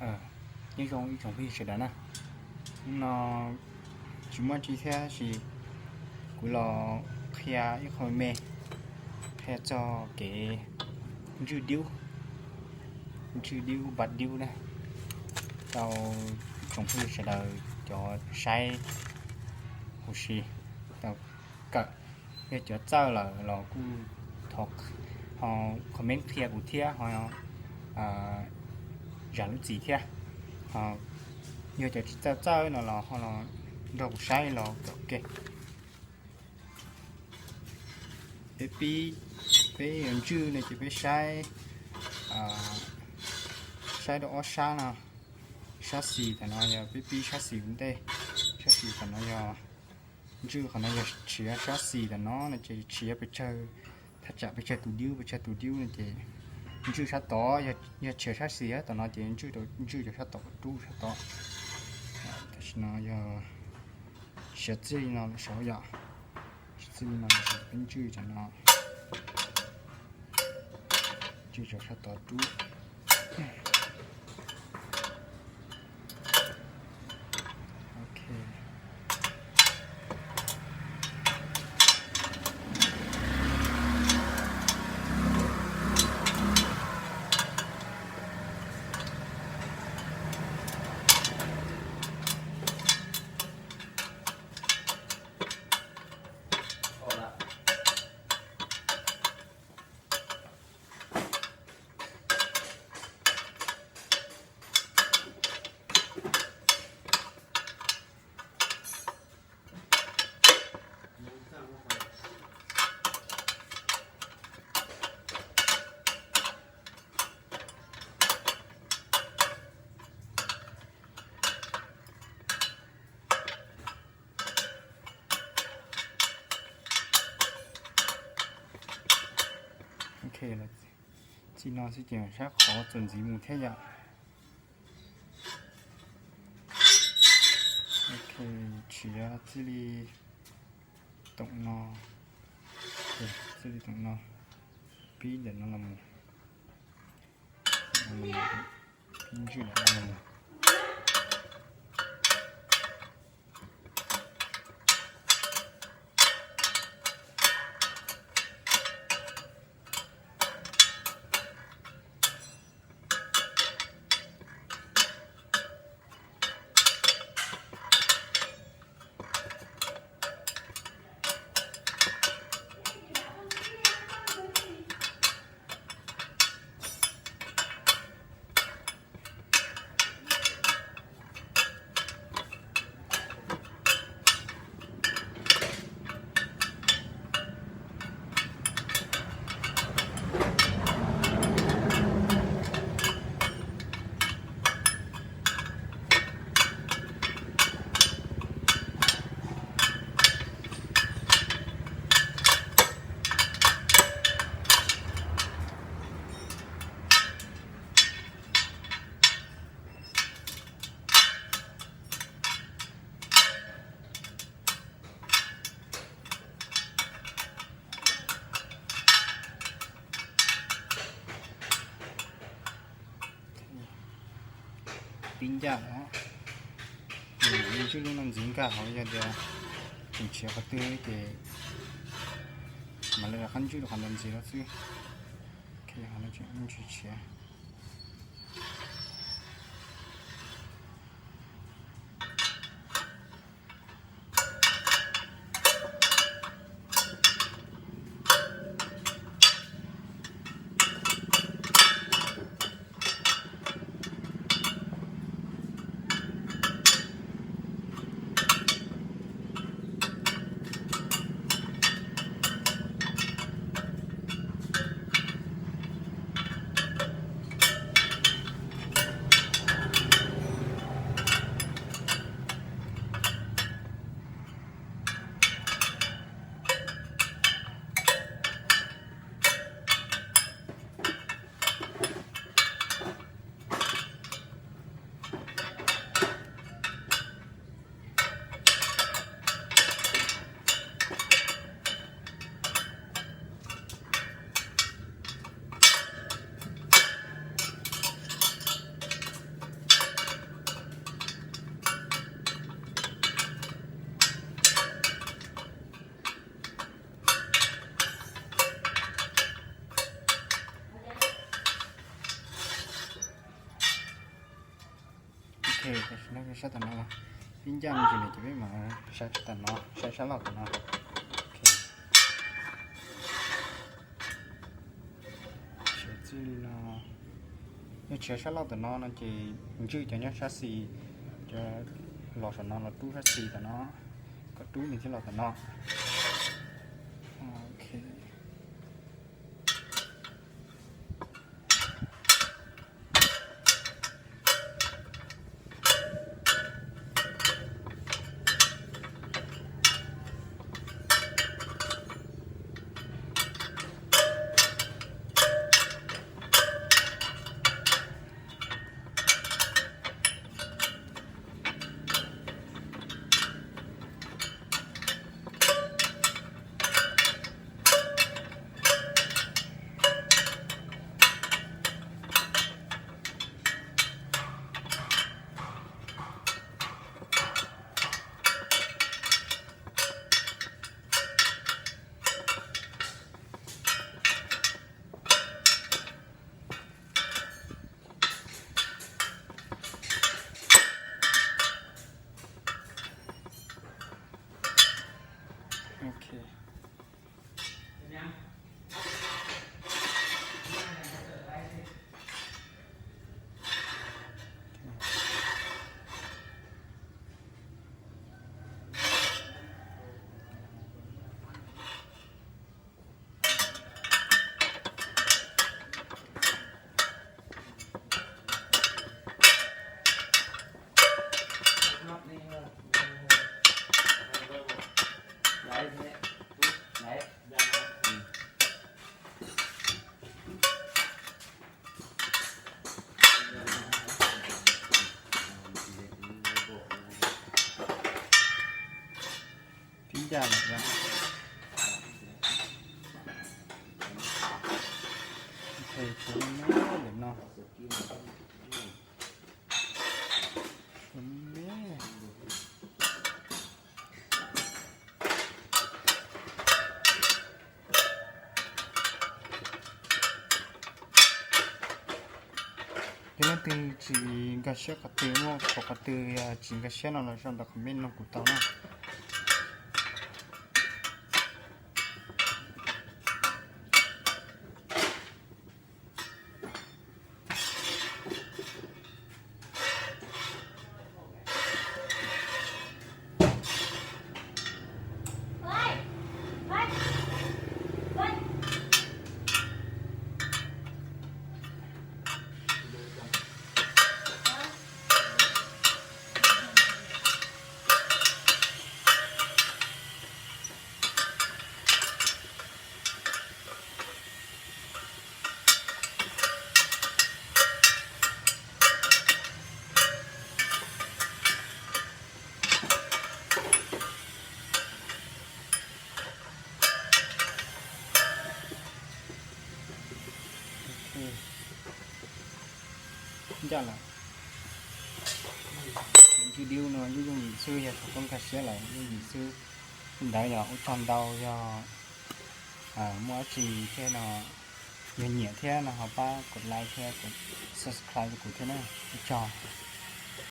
Nyob zoo ib tsoom phooj ywg sawv daws na, hnub no tsis muaj tsi thiab sis kuv los qhia ib qho me, qhia txog kev ntswj diub, ntswj diub, npaj diub na, rau ib tsoom phooj ywg sawv daws cov saib huv si tau kawm. Yog cov txawj lawm los kuj thov ho comment qhia kuv thiab ho zam lub txim thiab. Ho yog cov tsis txawj txawj no los ho los nrog kuv saib los kom ke. Peb pib, peb yuav ntswj no ces peb saib, saib rau ob sab no. Sab xis tam no yog peb pib sab xis ua ntej, sab xis tam no yog ntswj, qhov no yog tshiav sab xis tam no no ces tshiav pes tsawg, thaj tsam pes tsawg tus diub, pes tsawg tus diub no ces ntswj sab tod. Yog tshiav sab xis tam no ces ntswj rau, ntswj rau sab tod, rub sab tod. Tam sim no yog siav txij li no lawm saud yom, siav txij li no lawm saud, peb ntswj tam no, ntswj rau sab tod rub. Ok. Ok, txij no xwb ces sab qhov txuas ntxiv mus thiab yom. Ok, tshiav txij li toom no, txij li toom no, pib ntawm no los mus, pib ntswj ntawm no los mus. Pib ncaj os, nws ntswj lub no ntxiv nkag hauv, yog tias tseem tshiav qhov twg ces mam li rov qab ntswj rau qhov ntawd ntxiv los xwb. Ok, qhov no tseem ntswj tshiav. Sab tom no, pib ncaj no ces nws cov peb mam saib sab tom no, saib sab laug tom no. Txij li no, yog tshiav sab laug tom no no ces ntswj cov nyob sab xis, cov los saum no los rub sab xis tom no, kom rub nws thiaj los tom no. Pib ncaj lawm, tshuav me me ntawm no, tshuav me me. Yog leej twg tsis nkag siab qhov twg, muaj qhov twg yog tsis nkag siab no los sau ntawm comment nug kuv tau na. Ncaj lawm. Video no yooj yooj yim xwb, yog thaum koj nkag siab lawm yooj yim xwb. Li ntawd yog ua tsaug ntau, yog muaj dab tsi thiab no, yog nyiam thiab no ho pab kom like thiab kom subscribe rau kuv thiab na. Ua tsaug.